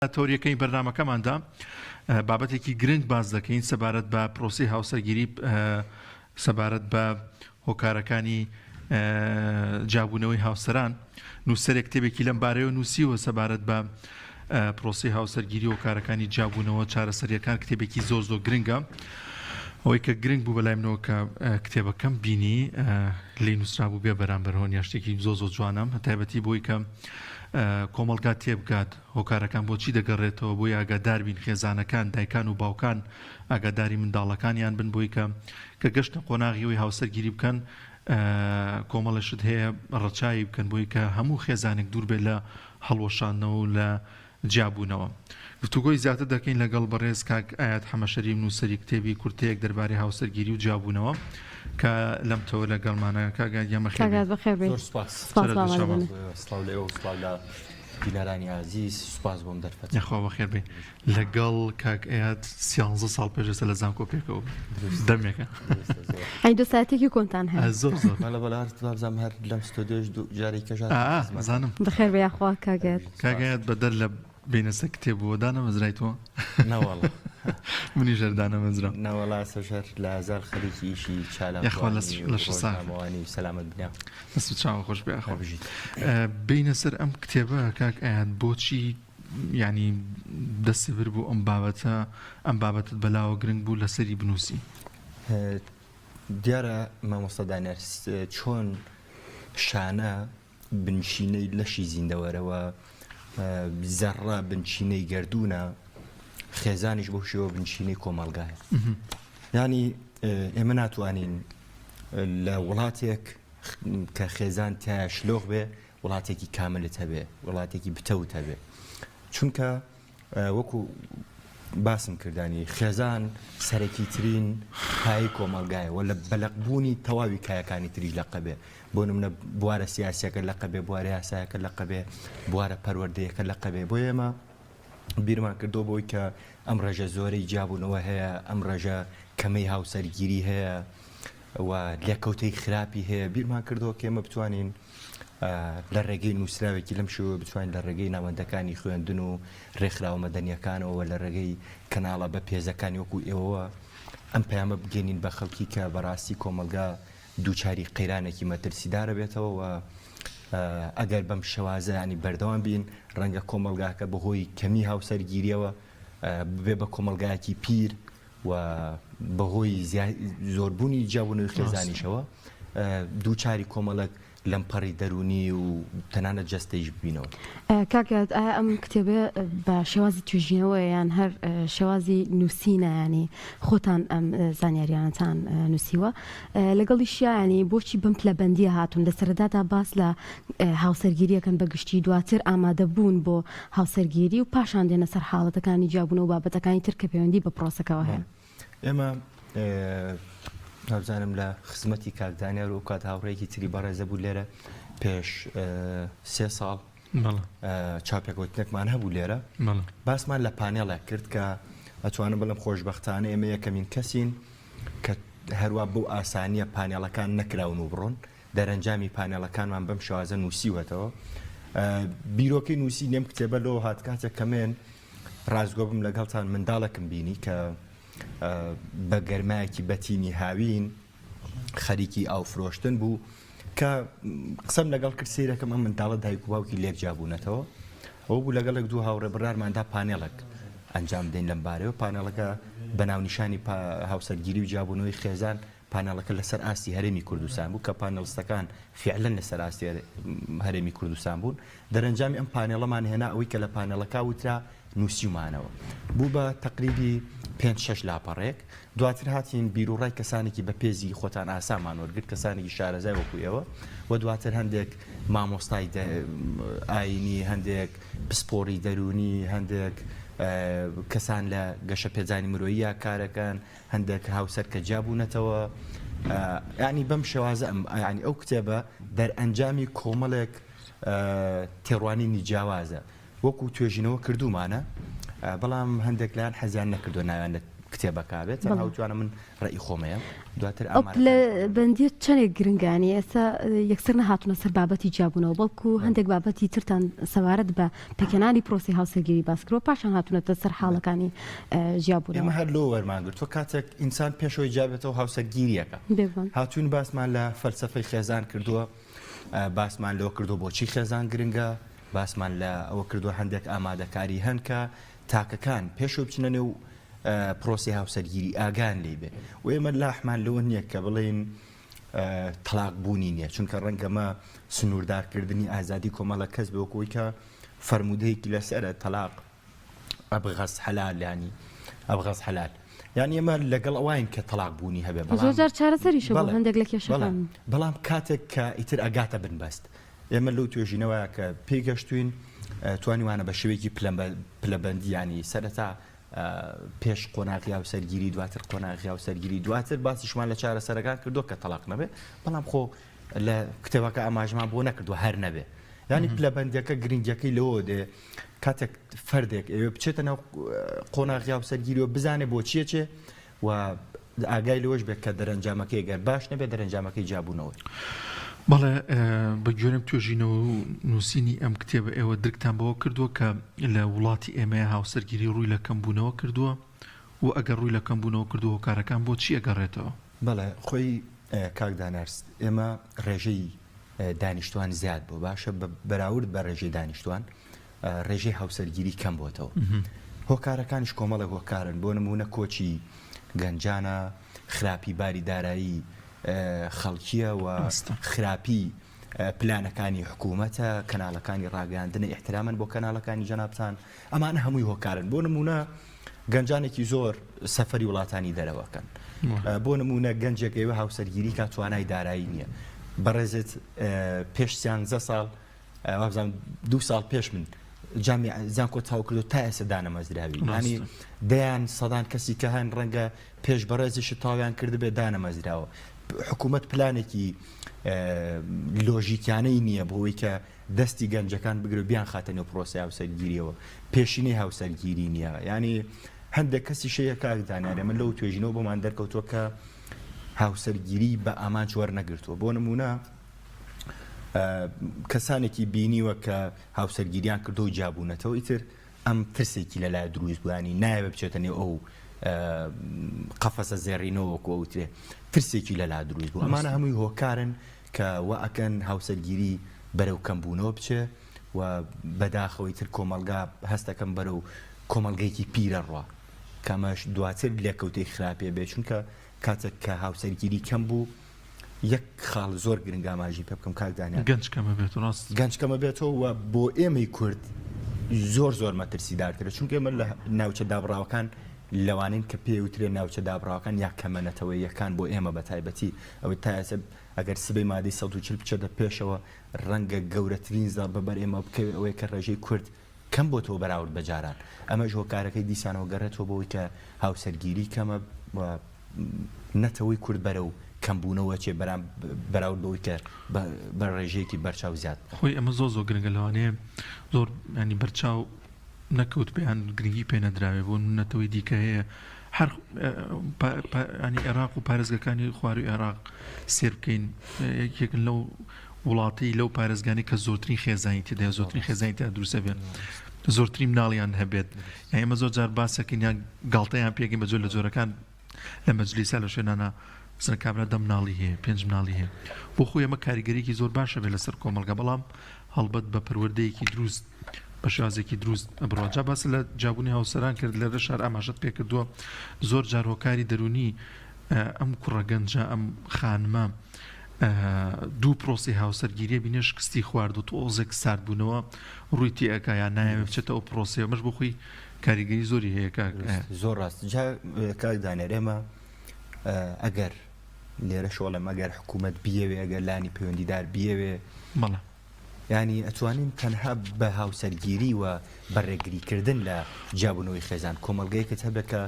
تەوریەکەی بەرنامەکەماندا بابەتێکی گرنگ باس دەکەین سەبارەت بە پرۆسی هاوسەرگیری سەبارەت بە هۆکارەکانی جیابوونەوەی هاوسەران نووسەرێک کتێبێکی لەم بارەیەوە نووسیوە سەبارەت بە پرۆسی هاوسەرگیری هۆکارەکانی جیابوونەوە چارەسەریەکان کتێبێکی زۆر زۆر گرنگە ئەوەی کە گرنگ بوو بەلای منەوە کە کتێبەکەم بینی لێی نووسرابوو بێ بەرامبەر هۆنیا شتێکی زۆر زۆر جوانە تایبەتی بۆی کە کۆمەڵگا تێبگات هۆکارەکان بۆچی دەگەڕێتەوە بۆی ئاگادار بین خێزانەکان دایکان و باوکان ئاگاداری منداڵەکانیان بن بۆی کە کە گەشتە قۆناغی ئەوەی هاوسەرگیری بکەن کۆمەڵێ شت هەیە ڕەچاوی بکەن بۆی کە هەموو خێزانێک دوور بێت لە هەڵوەشاندنەوە و لە جیابوونەوە. گفتوگۆی زیاتر دەکەین لەگەڵ بەڕێز کاک ئایات حەمەشەریف نووسەری کتێبی کورتەیەک دەربارەی هاوسەرگیری و جیابوونەوە کە لەم تەوە لەگەڵمانە. کاک ئایات گیان بەخێر کاک بێی. ئایات بەخێر بێی. زۆر سوپاس. سوپاس سەرت بۆ بە چاوان. ئامادەبوونت. سڵاو لە ئێوە و سڵاو لە بینەرانی ئازیز سوپاس بۆم دەرفەتە. یاخوا بەخێر بێی. لەگەڵ کاک ئەیاد سیانزە ساڵ پێش ئێستا لە زانکۆ پێکەوە بووین. دروستە. دەمێکە. دروستە زۆر. ئەی دۆستایەتیەکی کۆنتان هەیە. زۆر زۆر. بەڵێ بەڵێ هەر وابزانم هەر لەم ستۆدیۆش دوو جارێکی کەش هاتم ئا ئا خزمەتت. زانم. بەخێر بێی یاخوا کاک ئەیاد. سوپاس. کاک ئەیاد بەدەر لە بێینە سەر کتێب بووە دانەمەزرایتەوە؟ نەوەڵا. منیش هەر دانەمەزرام. نەوەڵا ئێستاش هەر لە ئازار خەریکی ئیشی یاخوا چالاکوانی و لەشت ساغ بێت. ڕۆژنامەوانی و سەلامەت بن یاخوا. دەست و چاوت خۆش بێ یاخوا. هەر بژیت. بێینە سەر ئەم کتێبە کاک ئەیاد بۆچی یانی دەستت برد بۆ ئەم بابەتە ئەم بابەتت بەلاوە گرنگ بوو لەسەری بنووسی؟ دیارە مامۆستا دانیار چۆن شانە بنچینەی لەشی زیندەوەرە و زەڕە بنچینەی گەردوونە خێزانیش بەو شێوە بنچینەی کۆمەڵگایە یانی ئێمە ناتوانین لە وڵاتێک کە خێزان تایە شلۆغ بێ وڵاتێکی کاملت هەبێ وڵاتێکی بتەوت هەبێ چونکە وەکو باسم کردانی خێزان سەرەکی ترین پای کۆمەلگایە وە لە بەلەقبوونی تەواوی کایەکانی تریش لە قەبێ بۆ نمونە بوارە سیاسیەکە لە قەبێ بوارە یاسایەکە لە قەبێ بوارە پەروەردەیەکە لە قەبێ بۆ ئێمە بیرمان کردەوە بۆی کە ئەم ڕێژە زۆرەی جیابوونەوە هەیە ئەم ڕێژە کەمەی هاوسەرگیری هەیە و لێکەوتەی خراپی هەیە بیرمان کردەوە کە ئێمە بتوانین لە ڕێگەی نووسراوێکی لەم شێوە بتوانین لە ڕێگەی ناوەندەکانی خوێندن و ڕێکخراوە مەدەنیەکانەوە لە ڕێگەی کەناڵە بە پێزەکانی وەکو ئێوەوە ئەم پەیامە بگەێنین بە خەڵکی کە بەڕاستی کۆمەڵگا دووچاری قەیرانێکی مەترسیدارە بێتەوە و ئەگەر بەم شێوازە ینی بەردەوام بین ڕەنگە کۆمەڵگاکە بەهۆی کەمی هاوسەرگیریەوە ببێ بە کۆمەڵگایەکی پیر و بەهۆی زۆربوونی جیابوونەوەی خێزانیشەوە دووچاری کۆمەڵێک لەمپەڕی دەروونی و تەنانەت جەستەیش ببینەوە. کاک یاد ئایا ئەم کتێبە بە شێوازی توێژینەوەیە یان هەر شێوازی نووسینە یانی خۆتان ئەم زانیاریانەتان نووسیوە لەگەڵیشیا یانی بۆچی بەم پلەبەندیە هاتوون لە سەرەتادا باس لە هاوسەرگیریەکەن بە گشتی دواتر ئامادەبوون بۆ هاوسەرگیری و پاشان دێنە سەر حاڵەتەکانی جیابوونەوە و بابەتەکانی تر کە پەیوەندی بە پرۆسەکەوە هەیە. ئێمە نابزانم لە خزمەتی کاک دانیار و کات هاوڕێیەکی تری بەڕێزە بوو لێرە پێش سێ ساڵ چاپێکەوتنێکمان هەبوو لێرە باسمان لە پانێڵێک کرد کە ئەتوانم بڵێم خۆشبەختانە ئێمە یەکەمین کەسین کە هەروە بەو ئاسانیە پانێڵەکان نەکراون و بڕۆن دەرەنجامی پانێڵەکانمان بەم شێوازە نووسیوەتەوە. بیرۆکەی نووسینی ئەم کتێبە لەوە هات کاتێک کە من ڕاستگۆ بم لەگەڵتان منداڵێکم بینی کە بە گەرمایەکی بەتینی هاوین خەریکی ئاو فرۆشتن بوو کە قسەم لەگەڵ کرد سەیرەکەم ئەم منداڵە دایک و باوکی لێک جیابوونەتەوە ئەو بوو لەگەڵێک دوو هاوڕێ بڕارماندا پانێڵێک ئەنجام بدەین لەم بارەوە پانێڵەکە بە ناونیشانی هاوسەرگیری و جیابوونەوەی خێزان پانێڵەکە لەسەر ئاستی هەرێمی کوردستان بوو کە پانێڵستەکان فیعلەن لەسەر ئاستی هەرێمی کوردستان بوون. دەرەنجامی ئەم پانێڵەمان هێنا ئەوەی کە لە پانێڵەکە وترا نووسیومانەوە بوو بە تەقریبی پێنج شەش لاپەڕەیەک. دواتر هاتین بیروڕای کەسانێکی بەپێزی خۆتان ئاسامان وەرگرت، کەسانێکی شارەزای وەکو ئێوە و دواتر هەندێک مامۆستای ئایینی، هەندێک پسپۆڕی دەروونی، هەندێک کەسان لە گەشەپێدانی مرۆییە کارەکەن، هەندێک هاوسەر کە جیا بوونەتەوە یانی بەم شێوازە ئەم یانی ئەو کتێبە دەرئەنجامی کۆمەڵێک تێڕوانینی جیاوازە وەکو توێژینەوە کردومانە بەڵام هەندێک لایەن حەزیان نەکردو ناویان لە. کتێبەکە بێت تەنها وتوانە من ڕێی خۆمەیە دواتر ئەو پلە بەندیە چەندێک گرنگانی ئێستا یەکسەر نەهاتونە سەر بابەتی جیابوونەوە بەڵکو هەندێک بابەتی ترتان سەبارەت بە پێکهێنانی پرۆسی هاوسەرگیری باس کردووە پاشان هاتوونەتە سەر حاڵەکانی جیابوونەوە. ئێمە هەر لۆ وەرمان گرتووە کاتێک ئینسان پێشەوەی جیابێتەوە هاوسەرگیریەکە هاتوون باسمان لە فەلسەفەی خێزان کردووە باسمان لەوە کردووە بۆچی خێزان گرنگە باسمان لە ئەوە کردووە هەندێک ئامادەکاری هەن کە تاکەکان پێشەوە بچنە نێو پرۆسی هاوسەرگیری ئاگان لی بێ و ئێمە لاحمان لەوە نییە کە بڵێین تەلاق بوونی نییە چونکە ڕەنگەمە سنووردارکردنی ئازادی کۆمەڵە کەس بێ وەکو ئەوەی کە فەرموودەیەکی لەسەرە تەلاق ئەبغەز حەلال ینی ئەبغەز حەلال یان ئێمە لەگەڵ ئەوین کە تەلاق بوونی هەبێ بەڵام زۆر جار چارەسەریشە بۆ هەندێک لە کێشەکان بەڵام کاتێک کە ئیتر ئەگاتە بنبەست ئێمە لەو توێژینەوە کە پێی گەشتوین توانیوانە بە شێوەیەکی پلەبەندی ینی سەرەتا پێش قۆناغی هاوسەرگیری دواتر قۆناغی هاوسەرگیری دواتر باسیشمان لە چارەسەرەکان کردووە کە تەلاق نەبێ بەڵام خۆ لە کتێبەکە ئاماژمان بۆ نەکردووە هەر نەبێ ینی پلەبەندەکە گرنگەکەی لەوە دێ کاتێک فەردێک ئەوێ بچێتە ناو قۆناغی هاوسەرگیریەوە بزانێ بۆ چیە چێ و ئاگای لەوەش بێت کە دەرەنجامەکەی گەر باش نەبێت دەرەنجامەکەی جیابوونەوەی. بەڵێ بە گوێرەم توێژینەوە و نووسینی ئەم کتێبە ئێوە درکتان بەوە کردووە کە لە وڵاتی ئێمەیە هاوسەرگیری ڕووی لە کەمبوونەوە کردووە و ئەگەر ڕووی لە کەمبوونەوە کردووە هۆکارەکان بۆ چی ئەگەڕێتەوە؟ بەڵێ خۆی کاک دانیار ئێمە ڕێژەی دانیشتوان زیاد بووە باشە بە بەراورد بە ڕێژەی دانیشتوان ڕێژەی هاوسەرگیری کەم بۆتەوە. هۆکارەکانیش کۆمەڵێک هۆکارن، بۆ نموونە کۆچی گەنجانە، خراپی باری دارایی خەڵکییە و خراپی پلانەکانی حکوومەتە، کەناڵەکانی ڕاگەیاندنە، ئیحترامەن بۆ کەناڵەکانی جەنابتان، ئەمانە هەمووی هۆکارن. بۆ نموونە گەنجانێکی زۆر سەفەری وڵاتانی دەرەوە کەن. بۆ نموونە گەنجێک ئەیەوێ هاوسەرگیری کا توانای دارایی نییە. بەڕێزت پێش سیانزە ساڵ وابزانم دوو ساڵ پێش من جامی زانکۆ تاو کردو تا ئێستا دانەمەزراوی ینی دەیان سەدان کەسی کە هەن ڕەنگە پێش بەڕێزیش تاویان کردبێ دانەمەزراوە حکوومەت پلانێکی لۆژیکانەی نییە بۆەوەی کە دەستی گەنجەکان بگرە بیان خاتە نێو پرۆسی هاوسەرگیریەوە پێشینەی هاوسەرگیری نییە ینی هەندێک کەسی شەیە کاک دانیارێ من لەو توێژینەوە بۆمان دەرکەوتووە کە هاوسەرگیری بە ئامانج وەرنەگرتووە بۆ نمونە کەسانێکی بینیوە کە هاوسەرگیریان کردو و جیابوونەتەوە ئیتر ئەم ترسێکی لەلا دروست بووانی نایەوێ بچێتە نێو ئەو قەفەسە زێڕینەوە وەکو ئەوترێ ترسێکی لەلا دروست بوو ئەمانە هەمووی هۆکارن کە وا ئەکەن هاوسەرگیری بەرەو کەمبوونەوە بچێ و بەداخەوەی تر کۆمەڵگا هەستەکەم بەرەو کۆمەڵگەیەکی پیرە ڕوا کەمەش دواتر لێکەوتەی خراپێ بێ چونکە کاتێک کە هاوسەرگیری کەم بوو یەک خاڵ زۆر گرنگ ئاماژەی پێ بکەم کاک دانیال. گەنج کەمە بێتەوە ڕاست. گەنج کەمە بێتەوە و بۆ ئێمەی کورد زۆر زۆر مەترسیدارترە چونکە ئێمە لە ناوچە دابڕاوەکان لەوانین کە پێ وترێ ناوچە دابڕاوەکان یا کەمە نەتەوەیەکان بۆ ئێمە بە تایبەتی ئەوەی تا ئێستا ئەگەر سبەی مادەی 140 بچێتە پێشەوە ڕەنگە گەورەترین زەڕبە بەر ئێمە بکەوێ ئەوەیە کە ڕێژەی کورد کەم بۆتەوە بەراورد بە جاران، ئەمەش هۆکارەکەی دیسانەوە گەڕێتەوە بۆ ئەوەی کە هاوسەرگیری کەمە و نەتەوەی کورد بەرەو کەمبوونەوە ئەچێ بەراورد بەوەی کە بە ڕێژەیەکی بەرچاو زیاد بکات. خۆی ئەمە زۆر زۆر گرنگە لەوانەیە زۆر ینی بەرچاو نەکەوت بێ یان گرنگی پێ نەدراوێ بۆ نەتەوەی دیکە هەیە هەر ینی عێراق و پارێزگەکانی خواروی عێراق سێر بکەین یەکێکن لەو وڵاتی لەو پارێزگانەی کە زۆرترین خێزانی تێدایە زۆرترین خێزانی تێدا دروست ئەبێت زۆرترین مناڵیان هەبێت یان ئێمە زۆر جار باسەکەین یان گاڵتەیان پێکەین بە جۆر لە جۆرەکان لە مەجلیسا لە شوێنانە مەسەلەن کابرا دە مناڵی هەیە پێنج مناڵی هەیە بۆ خۆی ئەمە کاریگەریکی زۆر باشە بێت لەسەر کۆمەڵگە بەڵام هەڵبەت بە پەروەردەیەکی دروست بە شێوازێکی دروست بڕوا جا باس لە جیابوونی هاوسەران کرد لە شار ئاماژەت پێ کردووە زۆر جار هۆکاری دەروونی ئەم کوڕە گەنجە ئەم خانمە دوو پرۆسی هاوسەرگیریە بینێ شکستی خوارد و تۆزێک ساردبوونەوە ڕووی تێئەکا یان نایەوێ بچێتە ئەو پرۆسەیە ئەمەش بۆ خۆی کاریگەری زۆری هەیە کاک زۆر ڕاست جا کاک دانیار ئێمە ئەگەر لێرە شۆڵم ئەگەر حکوومەت بیەوێ ئەگەر لانی پەیوەندیدار بیەوێ بەڵێ یانی ئەتوانین تەنها بە هاوسەرگیری و بە ڕێگریکردن لە جیابوونەوەی خێزان کۆمەڵگەیەکت هەبێت کە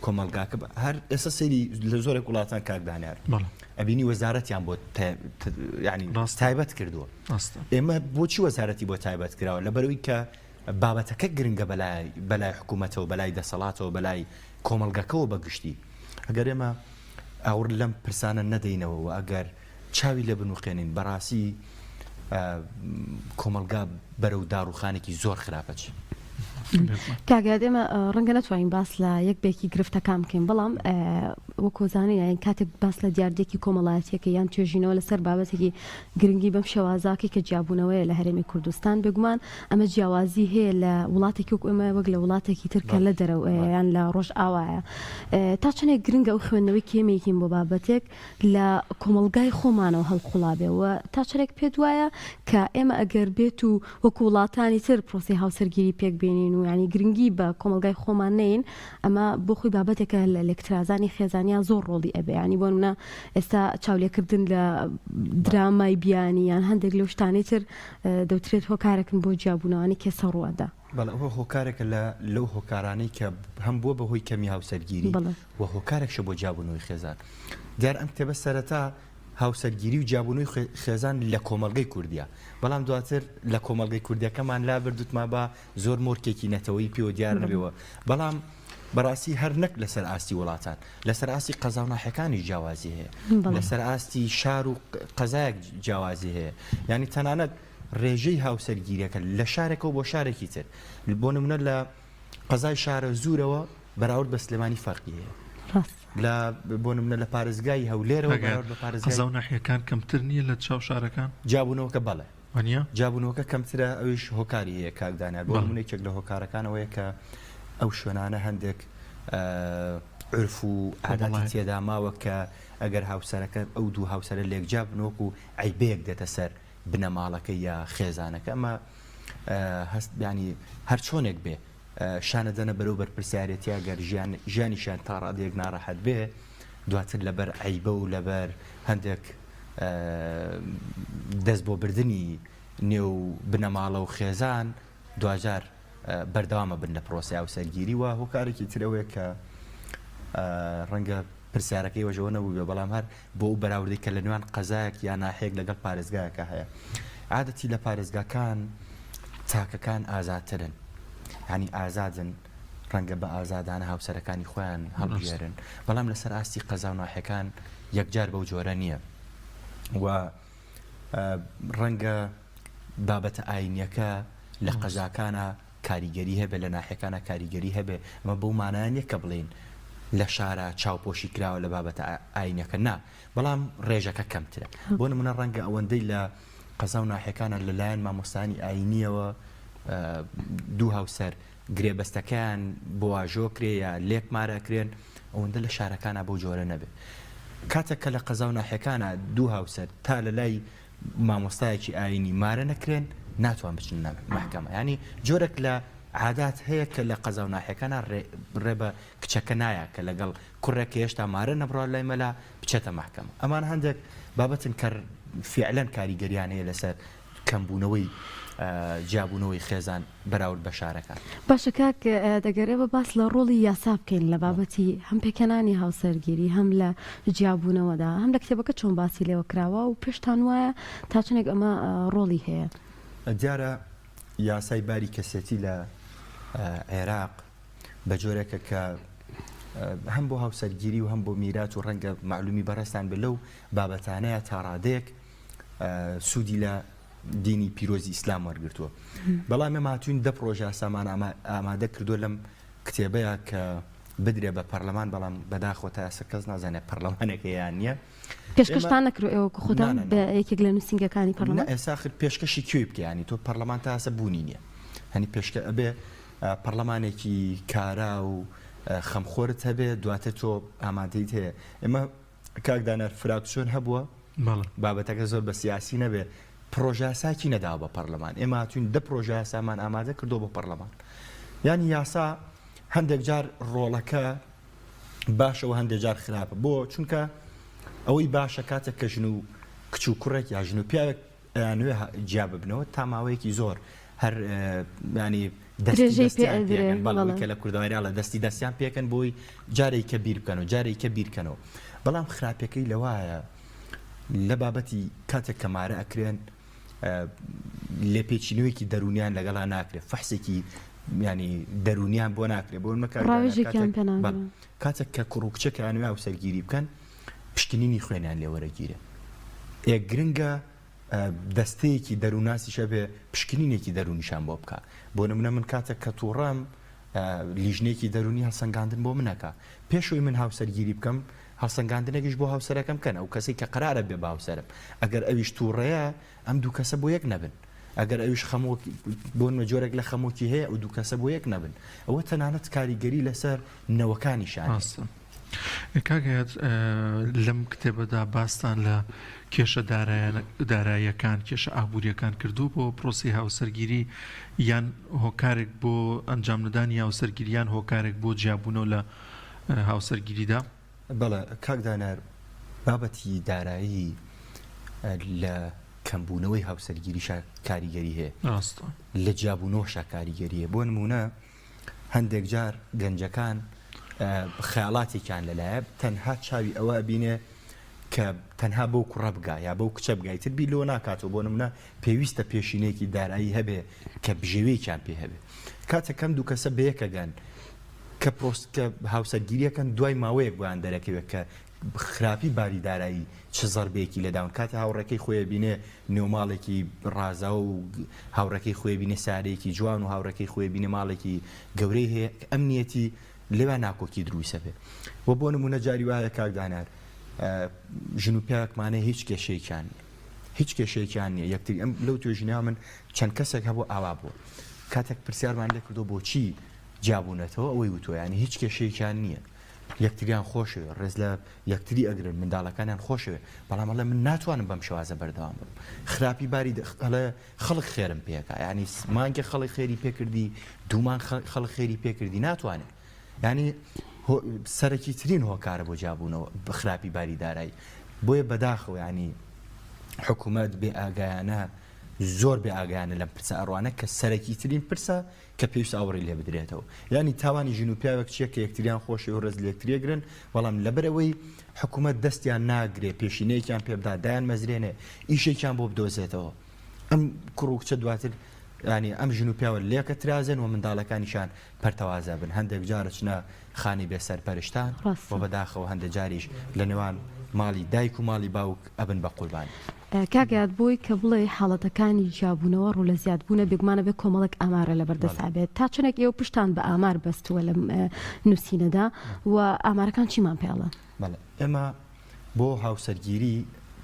کۆمەڵگاکە هەر ئێستا سەیری لە زۆرێک وڵاتان کاک دانیار ئەبینی وەزارەتیان بۆ ینی ڕاست تایبەت کردووە ئێمە بۆچی وەزارەتی بۆ تایبەت کراوە لەبەرەوەی کە. بابەتەکە گرنگە بەلای بەلای حکوومەتەوە بەلای دەسەڵاتەوە بەلای کۆمەڵگەکەوە بە گشتی ئەگەر ئێمە ئاوڕ لەم پرسانە نەدەینەوە و ئەگەر چاوی لێ بنوقێنین بەڕاستی کۆمەڵگا بەرەو داڕوخانێکی زۆر خراپ ئەچێ. کاک یاد ئێمە ڕەنگە نەتوانین باس لە یەک بێکی گرفتەکان بکەین بەڵام وەکو زانین یان کاتێک باس لە دیاردێکی کۆمەڵایەتیەکە یان توێژینەوە لەسەر بابەتێکی گرنگی بەم شێوازاکەی کە جیابوونەوەیە لە هەرێمی کوردستان بێگومان ئەمە جیاوازی هەیە لە وڵاتێکی وەک ئێمە وەک لە وڵاتێکی تر کە لە دەرەوەیە یان لە ڕۆژئاوایە تا چەندێک گرنگە ئەو خوێندنەوەی کێمێکین بۆ بابەتێک لە کۆمەڵگای خۆمانەوە هەڵقوڵابێ و تا چەندێک پێت وایە کە ئێمە ئەگەر بێت و وەکو وڵاتانی تر پرۆسەی هاوسەرگیری پێک بێنین و یانی گرنگی بە کۆمەڵگای خۆمان نەین ئەمە بۆ خۆی بابەتێکە لە لێکترازانی خێزانیان زۆر ڕۆڵی ئەبێ ینی بۆ نمونە ئێستا چاولێکردن لە درامای بیانی یان هەندێک لەو شتانەی تر دەوترێت هۆکارێکن بۆ جیابوونەوانی کێسە ڕووەدا. بەڵێ ئەوە هۆکارێکە لە لەو هۆکارانەی کە هەم بووە بە هۆی کەمی هاوسەرگیری و هۆکارێکشە بۆ جیابوونەوەی خێزان. دیارە ئەم کتێبە سەرەتا هاوسەرگیری و جیابوونەوەی خێزان لە کۆمەڵگەی کوردیە، بەڵام دواتر لە کۆمەڵگەی کوردیەکەمان لابرد وتمان با زۆر مۆرکێکی نەتەوەیی پێوە دیار نەبێ بەڵام بەڕاستی هەر نەک لەسەر ئاستی وڵاتان لەسەر ئاستی قەزا و ناحیەکانیش جیاوازی هەیە لەسەر ئاستی شار و قەزایەک جیاوازی هەیە یعنی تەنانەت ڕێژەی هاوسەرگیریەکە لە شارێکەوە بۆ شارێکی تر بۆ نمونە لە قەزای شارە زورەوە بەراورد بە سلێمانی فەرقی هەیە لە بۆ نمونە لە پارێزگای هەولێرەوە بەراورد بە پارێزگای قەزا و ناحیەکان کەمتر نییە لە چاو شارەکان؟ جیابوونەوەکە بەڵێ وانییە؟ جیابوونەوەکە کەمترە ئەویش هۆکاری هەیە کاک دانیار بۆ نمونە یەکێک لە هۆکارەکان ئەوەیە کە ئەو شوێنانە هەندێک عورف و عاداتی تێدا ماوە کە ئەگەر هاوسەرەکە ئەو دوو هاوسەرە لێکجیا بن وەکو عەیبەیەک دێتە سەر بنەماڵەکەی یا خێزانەکە ئەمە هەست بیانی هەر چۆنێک بێ شانە دەنە بەرەو بەرپرسیارێتیا گەر ژیان ژیانیشیان تا ڕادەیەک ناڕەحەت بێ دواتر لەبەر عەیبە و لەبەر هەندێک دەست بۆ بردنی نێو بنەماڵە و خێزان دواجار بەردەوامە بن لە پرۆسەی هاوسەرگیری و هۆکارێکی تر ئەوەیە کە ڕەنگە پرسیارەکەی وەژەوە نەبوو بەڵام هەر بۆ ئەو بەراوردەی کە لە نێوان قەزایەک یا ناحیەک لەگەڵ پارێزگایەکە هەیە عادەتی لە پارێزگاکان تاکەکان ئازادترن ینی ئازادن ڕەنگە بە ئازادانە هاوسەرەکانی خۆیان هەڵبژێرن بەڵام لەسەر ئاستی قەزا و ناحیەکان یەکجار بەو جۆرە نییە و ڕەنگە بابەتە ئاینیەکە لە قەزاکانە کاریگەری هەبێ لە ناحیەکانە کاریگەری هەبێ ئەمە بەو مانایە نیە کە بڵێین لە شارا چاوپۆشی کراوە لە بابەتە ئاینەکە نا بەڵام ڕێژەکە کەمترە بۆ نمونە ڕەنگە ئەوەندەی لە قەزا و ناحیەکانە لەلایەن مامۆستانی ئاینیەوە دوو هاوسەر گرێبەستەکەیان بۆ واژۆ کرێ یا لێک مارە کرێن ئەوەندە لە شارەکانا بەو جۆرە نەبێ کاتێک کە لە قەزا و ناحیەکانا دوو هاوسەر تا لە لای مامۆستایەکی ئاینی مارە نەکرێن ناتوان بچنە مەحکەمە یانی جۆرێک لە عادات هەیە کە لە قەزا و ناحیەکانا ڕێ بە کچەکە نایە کە لەگەڵ کوڕێک کە هێشتا مارە نەبڕا لای مەلا بچێتە مەحکەمە ئەمان هەندێک بابەتن کە فیعلەن کاریگەریان هەیە لەسەر کەمبوونەوەی جیابوونەوەی خێزان بەراورد بە شارەکان. باشە کاک ئەگەر ئێمە باس لە ڕۆڵی یاسا بکەین لە بابەتی هەم پێکهێنانی هاوسەرگیری هەم لە جیابوونەوەدا هەم لە کتێبەکە چۆن باسی لێوە کراوە و پێشتان وایە تا چەندێک ئەمە ڕۆڵی هەیە؟ دیارە یاسای باری کەسێتی لە عێراق بە جۆرێکە کە هەم بۆ هاوسەرگیری و هەم بۆ میرات و ڕەنگە مەعلومی بەڕێزتان بێت لەو بابەتانەیە تا ڕادەیەک سوودی لە دینی پیرۆزی ئیسلام وەرگرتووە بەڵام ئێمە هاتوین دە پرۆژە یاسامان ئامادە کردووە لەم کتێبەیە کە بدرێ بە پەرلەمان بەڵام بەداخەوە تا ئێستا کەس نازانێت پەرلەمانێک هەیە یان نییە. پێشکەشتان نەکرد ئێوە خۆتان بە یەکێک لە نووسینگەکانی پەرلەمان؟ ئێستا ئاخر پێشکەشی کوێی بکە ینی تۆ پەرلەمان تا ئێستا بوونی نییە هەنی پێشکە ئەبێ پەرلەمانێکی کارا و خەمخۆرت هەبێ دواتر تۆ ئامادەیت هەیە ئێمە کاک دانیار فراکسیۆن هەبووە بابەتەکە زۆر بە سیاسی نەبێ پرۆژاساکی نەداوە بە پەرلەمان ئێمە هاتوین دە پرۆژاسامان ئامادە کردو بۆ پەرلەمان یانی یاسا هەندێک جار ڕۆڵەکە باشەوە هەندێک جار خراپە بۆ چونکە ئەوەی باشە کاتێک کە ژن و کچ و کوڕێک یا ژن و پیاوێک ئەیانەوێ جیا ببنەوە تا ماوەیەکی زۆر هەر ینی دەستی دەستیان پێکەن بەڵام کە لە کوردەواری ئەڵێ دەستی دەستیان پێکەن بۆی جارێک کە بیر بکەن و جارێک کە بیرکەنەوە بەڵام خراپەکەی لەوایە لە بابەتی کاتێک کە مارە ئەکرێن. لێپێچینەوەیەکی دەروونیان لەگەڵا ناکرێت فەحسێکی ینی دەروونیان بۆ ناکرێت بۆ ڕاوێژێکیان پێ ناکرێت. کاتێک کە کوڕ و کچێکیان وێ هاوسەرگیری بکەن پشکنینی خوێنیان لێ وەرەگیرێ ئێ گرنگە دەستەیەکی دەرووناسیش هەبێ پشکنینێکی دەروونیشان بۆ بکا بۆ نمونە من کاتێک کە تووڕەم لیژنەیەکی دەروونی هەڵسەنگاندن بۆ منەکە پێشەوەی من هاوسەرگیری بکەم هەڵسەنگاندنێکیش بۆ هاوسەرەکەم بکەن ئەو کەسەی کە قەرارە بێ بە هاوسەرم ئەگەر ئەویش تووڕەیە ئەم دوو کەسە بۆ یەک نەبن ئەگەر ئەویش خەمۆک بۆ نمونە جۆرێک لە خەمۆکی هەیە ئەو دوو کەسە بۆ یەک نەبن ئەوە تەنانەت کاریگەری لەسەر نەوەکانیشیان هەیە. ڕاستە کاک ئەیاد لەم کتێبەدا باستان لە کێشە داراییەکان کێشە ئابووریەکان کردووە بۆ پرۆسی هاوسەرگیری یان هۆکارێک بۆ ئەنجامنەدانی هاوسەرگیری یان هۆکارێک بۆ جیابوونەوە لە هاوسەرگیریدا؟ بەڵێ کاک دانیار بابەتی دارایی لە کەمبوونەوەی هاوسەرگیریشا کاریگەری هەیە ڕاستە. لە جیابوونەوەشا کاریگەری هەیە بۆ نموونە هەندێک جار گەنجەکان خەیاڵاتێکیان لەلایە تەنها چاوی ئەوە ئەبینێ کە تەنها بەو کوڕە بگا یا بەو کچە بگا ئیتر بیر لەوە ناکاتەوە بۆ نمونە پێویستە پێشینەیەکی دارایی هەبێ کە بژێویەکیان پێ هەبێ کاتێک کەم دوو کەسە بەیەکەگەن کە پرۆس کە هاوسەرگیریەکەن دوای ماوەیەک بۆیان دەرەکەوێت کە خراپی باری دارایی چ زەربەیەکی لێداون کاتێ هاوڕێکەی خۆی ئەبینێ نێو ماڵێکی ڕازاوە و هاوڕێکەی خۆی بینێ سارەیەکی جوان و هاوڕێکەی خۆی بینێ ماڵێکی گەورەی هەیە ئەمنیەتی لەوێ ناکۆکی دروستە بێ و بۆ نمونە جاری وایە کاک دانار ژن و پیاوێکمانە هیچ کێشەیەکیان نییە هیچ کێشەیەکیان نییە یەکتری ئەم لەو توێژینەوە من چەند کەسێک هەبوو ئاوا بوو کاتێک پرسیارمان لێ کردو بۆچی جیابوونەتەوە ئەوەی وتووە یانی هیچ کێشەیەکیان نییە یەکتریان خۆشەوێ ڕێز لە یەکتری ئەگرن منداڵەکانیان خۆشەوێ بەڵام ئەڵێ من ناتوانم بەم شێوازە بەردەوام بم خراپی باری ئەڵێ خەڵک خێرم پێکا ینی مانگێ خەڵک خێری پێکردی دوومان خەڵک خێری پێکردی ناتوانێت ینی سەرەکی ترین هۆکارە بۆ جیابوونەوە خراپی باری دارایی بۆیە بەداخەوە ینی حکوومەت بێ ئاگایانە زۆر بێ ئاگایانە لەم پرسە ئەڕوانە کە سەرەکی ترین پرسە کە پێویستە ئاوڕی لێ بدرێتەوە. یانی تاوانی ژن و پیاوێک چیە کە یەکتریان خۆشەوێ و ڕێز لە یەکتری ئەگرن، بەڵام لەبەرئەوەی حکومەت دەستیان ناگرێ پێشینەیەکیان پێ بدا دایان مەزرێنێ ئیشێکیان بۆ بدۆزێتەوە ئەم کوڕ و کچە دواتر ینی ئەم ژن و پیاوە لێکە ترازێن و منداڵەکانیشان پەرتەوازە بن هەندێک جار ئەچنە خانەی بێ سەرپەرشتان و بەداخەوە هەندێک جاریش لە نێوان ماڵی دایک و ماڵی باوک ئەبن بە قوربانی. کاک یاد بۆی کە بڵێی حاڵەتەکانی جیابوونەوە ڕوو لە زیادبوونە بێگومان ئەبێ کۆمەڵێک ئامارە لەبەر دەستا بێت تا چەندێک ئێوە پشتان بە ئامار بەستووە لەم نووسینەدا و ئامارەکان چیمان پێ ئەڵێن؟ بەڵێ ئێمە بۆ هاوسەرگیری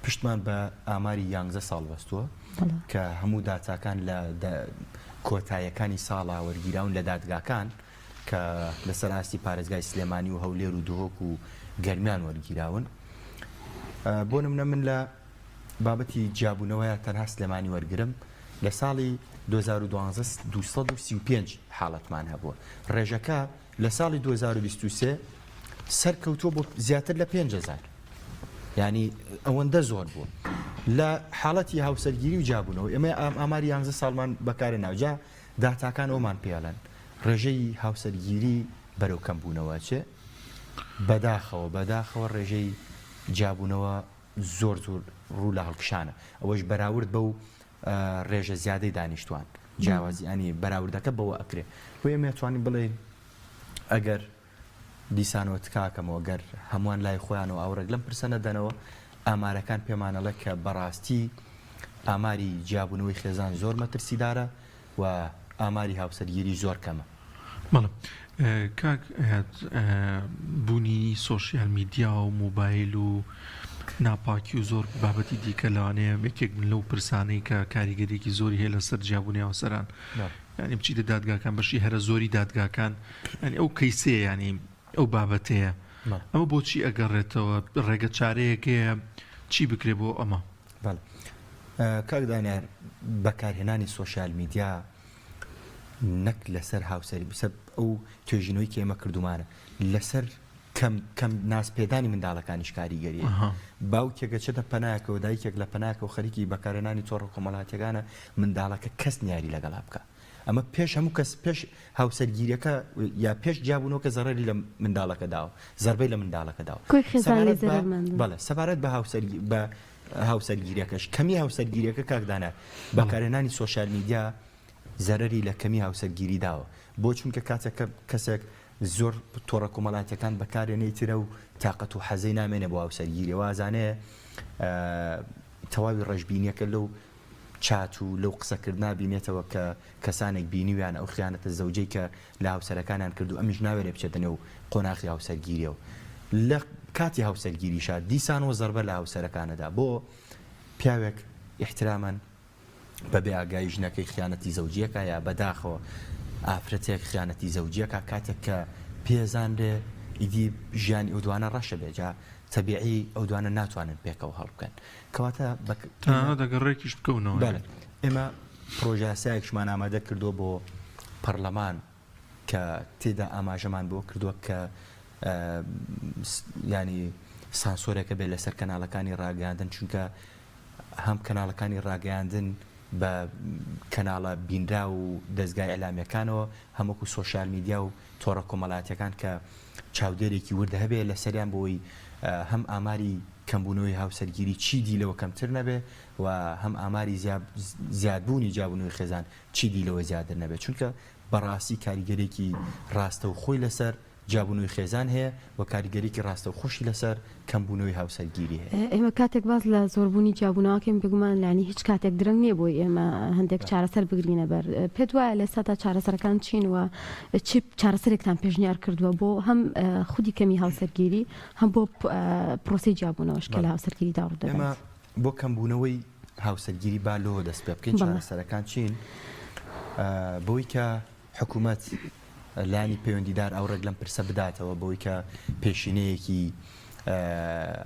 پشتمان بە ئاماری یانزە ساڵ بەستووە کە هەموو داتاکان لە کۆتاییەکانی ساڵا وەرگیراون لە دادگاکان کە لەسەر ئاستی پارێزگای سلێمانی و هەولێر و دهۆک و گەرمیان وەرگیراون بۆ نمونە من لە بابەتی جیابوونەوەیە تەنها سلێمانی وەرگرم لە ساڵی 2012 235 حاڵەتمان هەبووە ڕێژەکە لە ساڵی 2023 سەرکەوتووە بۆ زیاتر لە 5000 ینی ئەوەندە زۆر بووە لە حاڵەتی هاوسەرگیری و جیابوونەوە ئێمە ئاماری یانزە ساڵمان بەکارێ ناوجا داتاکان ئەومان پێڵێن ڕێژەی هاوسەرگیری بەرەو کەمبوونەوە چێ بەداخەوە بەداخەوە ڕێژەی جیابوونەوە زۆر زۆر ڕوو لە هەڵکشانە ئەوەش بەراورد بەو ڕێژە زیادەی دانیشتوان جیاوازی ینی بەراوردەکە بەوە ئەکرێ بۆ ئێمە توانین بڵێین ئەگەر دیسانەوە تکاکەمەوە گەر هەمووان لای خۆیانەوە ئاوڕێک لەم پرسە نەدەنەوە ئامارەکان پێمانەڵێ کە بەڕاستی ئاماری جیابوونەوەی خێزان زۆر مەترسیدارە و ئاماری هاوسەرگیری زۆر کەمە. بەڵێ کاک ئەیاد بوونی سۆشیال میدیا و مۆبایل و ناپاکی و زۆر بابەتی دیکە لەوانەیە یەکێک بن لەو پرسانەی کە کاریگەریەکی زۆری هەیە لەسەر جیابوونی هاوسەران یانی بچیتە دادگاکان بەشی هەرە زۆری دادگاکان یانی ئەو کەیسەیە یانی ئەو بابەتەیە ئەمە بۆچی ئەگەڕێتەوە ڕێگە چارەیەک هەیە چی بکرێ بۆ ئەمە؟ بەڵێ کاک دانیار بەکارهێنانی سۆشیال میدیا نەک لەسەر هاوسەری بسە ئەو توێژینەوەی کە ئێمە کردومانە لەسەر کەم کەم ناز پێدانی منداڵەکانیش کاریگەریە باوکێک ئەچێتە پەنایەکەوە دایکێک لە پەناکەوە خەریکی بەکارهێنانی تۆڕە کۆمەڵاتیەکانە منداڵەکە کەس نیاری لەگەڵا بکە ئەمە پێش هەموو کەس پێش هاوسەرگیریەکە یا پێش جیابوونەوەکە زەڕەری لە منداڵەکە داوە زەربەی لە منداڵەکە داوە کۆی خێزان لێ زەرەرمەندن. بەڵێ سەبارەت بە هاوسەرگی بە. هاوسەرگیریەکەش کەمی هاوسەرگیریەکە کاک دانا بەکارهێنانی سۆشیال میدیا زەرەری لە کەمی هاوسەرگیری داوە بۆ چونکە کاتێک کە کەسێک زۆر تۆڕە کۆمەڵاتیەکان بەکارێنەی ترە و تاقەت و حەزەی نامێنێ بۆ هاوسەرگیری وازانێ تەواوی ڕەشبینیەکە لەو چات و لەو قسەکردنا بینێتەوە کە کەسانێک بینیویانە ئەو خیانەتە زەوجەی کە لە هاوسەرەکانیان کرد و ئەمیش ناوێرێ بچێتە نێو قۆناخی هاوسەرگیریەوە لە کاتی هاوسەرگیریشا دیسانەوە زەربە لە هاوسەرەکانەدا بۆ پیاوێک ئیحترامەن بە بێ ئاگایی ژنەکەی خیانەتی زەوجیەکە یا بەداخەوە ئافرەتێک خیانەتی زەوجیەکە کاتێک کە پێزانرێ ئیدی ژیانی ئەو دوانە ڕەشە بێ جا تەبیعی ئەو دوانە ناتوانن پێکەوە هەڵبکەن کەواتە بە تەنانەت ئەگەر ڕێکیش بکەونەوە بەڵێ ئێمە پرۆژەیاسایەکیشمان ئامادە کردووە بۆ پەرلەمان کە تێدا ئاماژەمان بۆ کردووە کە ینی سانسۆرێکە بێت لەسەر کەناڵەکانی ڕاگەیاندن چونکە هەم کەناڵەکانی ڕاگەیاندن بە کەناڵە بینرا و دەستگای ئەلامیەکانەوە هەمووکو سۆشیال میدیا و تۆڕە کۆمەڵاتیەکان کە چاودێرێکی ورد هەبێ لەسەریان بۆی هەم ئاماری کەمبوونەوەی هاوسەرگیری چیدی لەوە کەمتر نەبێ و هەم ئاماری زیادبوونی جیابوونەوەی خێزان چیدی لەوە زیاتر نەبێت چونکە بەڕاستی کاریگەرێکی ڕاستەوخۆی لەسەر جیابوونەوەی خێزان هەیە و کاریگەریی ڕاستەوخۆشی لەسەر کەمبوونەوەی هاوسەرگیری هەیە. ئێمە کاتێک باس لە زۆربوونی جیابوونەوەکەین بێگومان یانی هیچ کاتێک درەنگ نییە بۆی ئێمە هەندێک چارەسەر بگرینە بەر پێت وایە لە ئێستادا چارەسەرەکان چین و چ چارەسەرێکتان پێشنیار کردووە بۆ هەم خودی کەمی هاوسەرگیری هەم بۆ پرۆسەی جیابوونەوەش کە لە هاوسەرگیریدا ڕوودەدات؟ ئێمە بۆ کەمبوونەوەی هاوسەرگیری با لەوە دەست پێ بکەین چارەسەرەکان چین بۆی کە حکوومەت لایەنی پەیوەندیدار ئاوڕێک لەم پرسە بداتەوە بەوەی کە پێشینەیەکی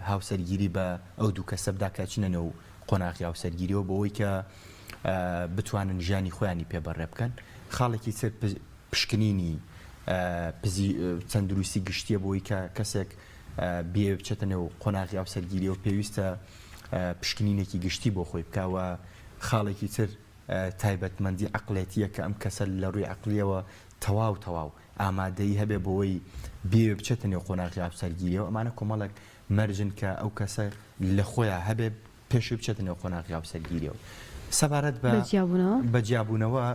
هاوسەرگیری بە ئەو دوو کەسە بدا کە چنە نێو قۆناغی هاوسەرگیریەوە بۆ ئەوەی کە بتوانن ژیانی خۆیانی پێ بەڕێ بکەن. خاڵێکی تر پشکنینی تەندروستی گشتیە بۆ ئەوەی کە کەسێک بیەوێ بچێتە نێو قۆناغی هاوسەرگیریەوە پێویستە پشکنینێکی گشتی بۆ خۆی بکا و خاڵێکی تر تایبەتمەندی عەقڵێتیە کە ئەم کەسە لە ڕووی عەقڵیەوە تەواو تەواو ئامادەیی هەبێ بۆوەی بیەوێ بچێتە نێو قۆناغی هاوسەرگیریەوە ئەمانە کۆمەڵێک مەرجن کە ئەو کەسە لە خۆیا هەبێ پێشوی بچێتە نێو قۆناغی هاوسەرگیریەوە سەبارەت بە بە جیابوونەوە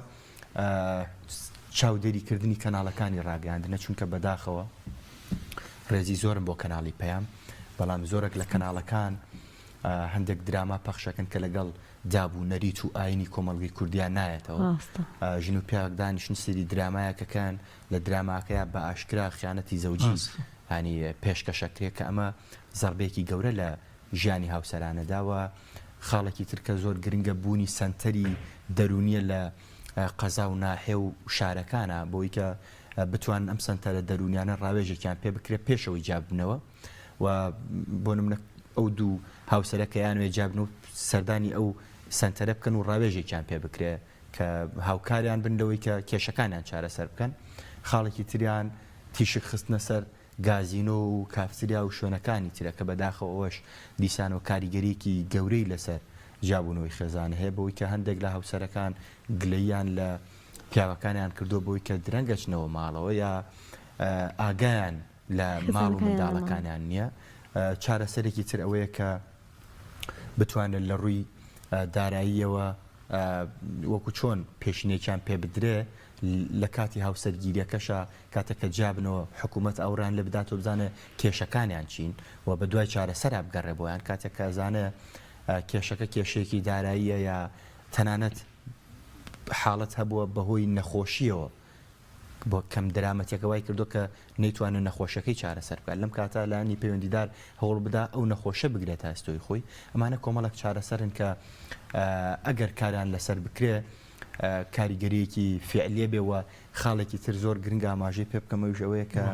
چاودێری کردنی کەناڵەکانی ڕاگەیاندنە چونکە بەداخەوە ڕێزی زۆرم بۆ کەناڵی پەیام بەڵام زۆرێک لە کەناڵەکان هەندێک دراما پەخشەکەن کە لەگەڵ داب و نەریت و ئاینی کۆمەڵگەی کوردیا نایەتەوە. ژن و پیاوێک دانیشن سەیری درامایەکەکەن لە دراماکەیا بە ئاشکرا خیانەتی زەوجی یانی پێشکەشەکرێ کە ئەمە زەڕبەیەکی گەورە لە ژیانی هاوسەرانەدا و خاڵێکی تر کە زۆر گرنگە بوونی سەنتەری دەروونیە لە قەزا و ناحێ و شارەکانە بۆی کە بتوانن ئەم سەنتەرە دەروونیانە ڕاوێژێکیان پێ بکرێت پێشەوەی جیاببنەوە و بۆ نمونە ئەو دوو هاوسەرە کە یانوێ جیابن و سەردانی ئەو سەنتەرە بکەن و ڕاوێژێکیان پێ بکرێ کە هاوکاریان بن لەوەی کە کێشەکانیان چارەسەر بکەن خاڵێکی تریان تیشک خستنە سەر گازینۆ و کافتریا و شوێنەکانی ترە کە بەداخەوە ئەوەش دیسانەوە کاریگەریەکی گەورەی لەسەر جیابوونەوەی خێزان هەیە بەوەی کە هەندێک لە هاوسەرەکان گلەییان لە پیاوەکانیان کردووە بەوەی کە درەنگ ئەچنەوە ماڵەوە یا ئاگایان لە ماڵ و منداڵەکانیان نییە. چارەسەرێکی تر ئەوەیە کە بتوانرێت لە ڕووی داراییەوە وەکو چۆن پێشینێکیان پێ بدرێ لە کاتی هاوسەرگیریەکەشا کاتێک کە جیابنەوە حکوومەت ئاوڕیان لێ بداتەوە بزانێ کێشەکانیان چین و بە دوای چارەسەرا بگەڕێ بۆیان کاتێک کە ئەزانێ کێشەکە کێشەیەکی داراییە یا تەنانەت حاڵەت هەبووە بەهۆی نەخۆشیەوە بۆ کەم دەرامەتیەکە وای کردووە کە نەیتوانێت نەخۆشەکەی چارەسەر بکات لەم کاتە لایەنی پەیوەندیدار هەوڵ بدا ئەو نەخۆشە بگرێتە ئەستۆی خۆی ئەمانە کۆمەڵێک چارەسەرن کە ئەگەر کاریان لەسەر بکرێ کاریگەریەکی فعلیە بێ و خاڵێکی تر زۆر گرنگ ئاماژەی پێ بکەم ئەویش ئەوەیە کە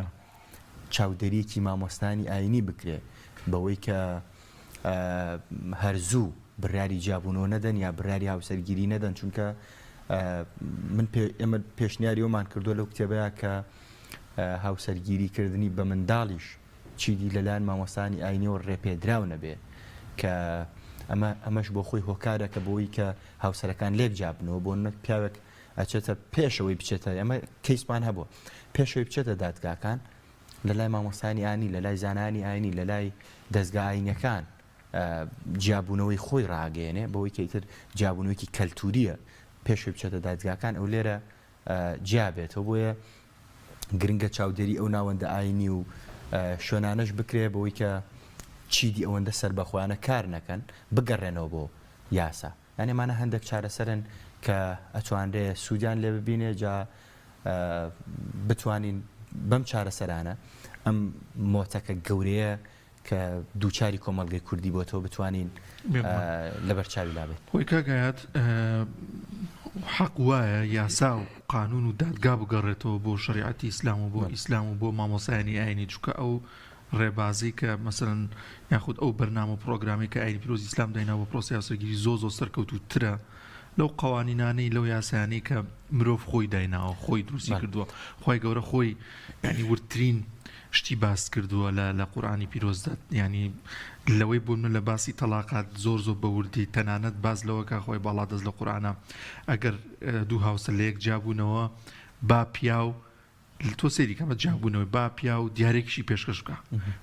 چاودێریەکی مامۆستانی ئاینی بکرێ بەوەی کە هەر زوو بڕیاری جیابوونەوە نەدەن یا بڕیاری هاوسەرگیری نەدەن چونکە من ئێمە پێشنیاری ئەومان کردووە لەو کتێبەیە کە هاوسەرگیری کردنی بە منداڵیش چیدی لەلایەن مامۆستانی ئاینیەوە ڕێپێدراو نەبێ کە ئەمە ئەمەش بۆ خۆی هۆکارە کە بۆی کە هاوسەرەکان لێک جیابنەوە بۆ نە پیاوێک ئەچێتە پێشەوەی بچێتە ئەمە کەیسمان هەبووە پێشەوەی بچێتە دادگاکان لە لای مامۆستایانی ئاینی، لە لای زانایانی ئاینی، لە لای دەزگا ئاینیەکان. جیابوونەوەی خۆی ڕاگەیەنێ بەوەی کە ئیتر جیابوونەوەیەکی کەلتوریە پێشوی بچێتە دادگاکان ئەو لێرە جیا بێتەوە بۆیە گرنگە چاودێری ئەو ناوەندە ئاینی و شوێنانەش بکرێ بەوەی کە چیدی ئەوەندە سەربەخۆیانە کار نەکەن بگەڕێنەوە بۆ یاسا یانی ئەمانە هەندێک چارەسەرن کە ئەتوانرێ سوودیان لێ ببینێ جا بتوانین بەم چارەسەرانە ئەم مۆتەکە گەورەیە کە دووچاری کۆمەڵگەی کوردی بۆتەوە بتوانین لەبەر چاوی لابێت. خۆی کاک ئایات حەق وایە یاسا و قانون و دادگا بگەڕێتەوە بۆ شەریعەتی ئیسلام و بۆ ئیسلام و بۆ مامۆسایانی ئاینی چونکە ئەو ڕێبازی کە مەسەلەن یاخود ئەو بەرنامە و پڕۆگرامەی کە ئاینی پیرۆزی ئیسلام دایناوە بۆ پرۆسەی هاوسەرگیری زۆر زۆر سەرکەوتووترە لەو قوانینانەی لەو یاسایانەی کە مرۆڤ خۆی دایناوە خۆی دروستی کردووە خوای گەورە خۆی یعنی وردترین شتی باس کردووە لە لە قورئانی پیرۆزدا یعنی لەوەی بۆ من لە باسی تەلاقات زۆر زۆر بە وردی تەنانەت باس لەوە کە خۆی باڵا دەست لە قورئانە ئەگەر دوو هاوسەر لە یەک جیابوونەوە با پیاو تۆ سەیری کە بە جیابوونەوەی با پیاو دیارێکیشی پێشکەش بکا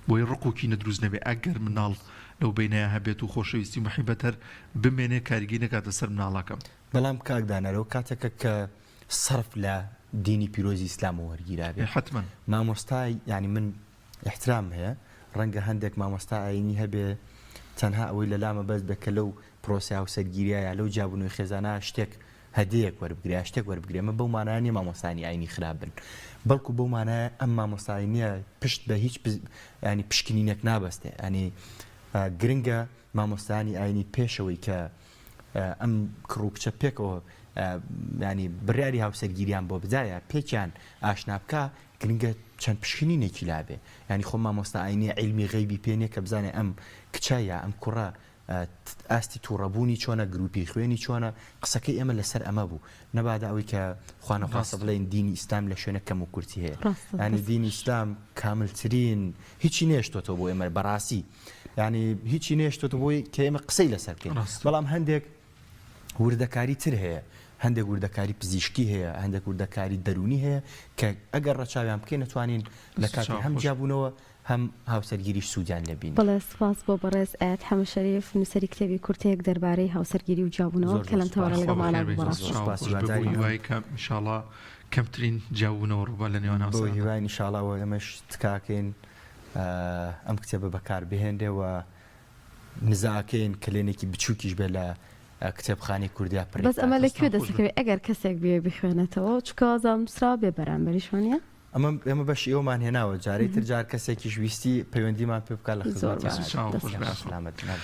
بۆی ڕق و کینە دروست نەبێ ئەگەر مناڵ لەو بەینەیا هەبێت و خۆشەویستی و محیبەت هەر بمێنێ کاریگەی نەکاتە سەر مناڵەکەم. بەڵام کاک دانەر ئەوە کاتێکە کە سەرف لە دینی پیرۆزی ئیسلامەوە وەرگیرابێ حەتمەن. مامۆستای یانی من ئیحترام هەیە ڕەنگە هەندێک مامۆستا ئاینی هەبێ تەنها ئەوەی لەلا مەبەست بێ کە لەو پرۆسەی هاوسەرگیریە یا لەو جیابوونەوەی خێزانە شتێک هەدیەیەک وەربگرێ یا شتێک وەربگرێ ئەمە بەو مانایە نیە مامۆستایانی ئاینی خراپ بن بەڵکو بەو مانایە ئەم مامۆستا ئاینیە پشت بە هیچ ینی پشکنینێک نابەستێ ینی گرنگە مامۆستایانی ئاینی پێشەوەی کە ئەم کوڕ و کچە پێکەوە ینی بڕیاری هاوسەرگیریان بۆ بدایە پێکیان ئاشنا بکە گرنگە چەند پشکنینێکی لابێ ینی خۆ مامۆستا ئاینی عیلمی غەیبی پێ نیە کە بزانێ ئەم کچە یا ئەم کوڕە ئاستی توڕەبوونی چۆنە، گروپی خوێنی چۆنە، قسەکەی ئێمە لەسەر ئەمە بوو، نەبادا ئەوەی کە خوا نەخواستە بڵێین دینی ئیسلام لە شوێنە کەم و کورتی هەیە، یانی دینی ئیسلام کاملترین هیچی نێشتۆتەوە بۆ ئێمە بەڕاستی یانی هیچی نێشتۆتە بۆی کە ئێمە قسەی لەسەر بکەین، بەڵام هەندێک وردەکاری تر هەیە، هەندێک وردەکاری پزیشکی هەیە، هەندێک وردەکاری دەروونی هەیە کە ئەگەر ڕەچاویان بکەین ئەتوانین لە کاتی هەم جیابوونەوە هەم هاوسەرگیریش سوودیان لێ بینی. بەڵێ سوپاس بۆ بەڕێز ئایەت حەمە شەریف نووسەری کتێبی کورتەیەک دەربارەی هاوسەرگیری و جیابوونەوە زۆر کە زۆر لەم تەوەرە سوپاس. خوا لەگەڵمانا بەخێر بوو بێیت زۆر بەڕاستی. چاو سوپاس خۆش بێ بۆ هیوادارین ئەم هیوای کە ان شاء اللە کەمترین جیابوونەوە ڕووبا لە نێوان بۆ هاوسەراندا. هیواین ان شاء اللە وە ئێمەش تکاکەین ئەم کتێبە بەکار بهێنرێ و نزاکەین کەلێنێکی بچووکیش بێ لە کتێبخانەی کوردیا پڕی بەس ئەمە بکاتەوە. لە کوێ دەستان خۆش بێ. دەستەکەوێ ئەگەر کەسێک بیەوێ بیخوێنێتەوە چونکە وازانم نووسراوە بێ بەرامبەریش وانیە؟ ئەمە ئێمە بەشی ئێوەمان هێناوە جارەی تر جار کەسێکیش ویستی پەیوەندیمان پێ بکات لە زۆر خزمەتیان باش چاو دەست خۆش خۆش. بێ. سلامەت بن.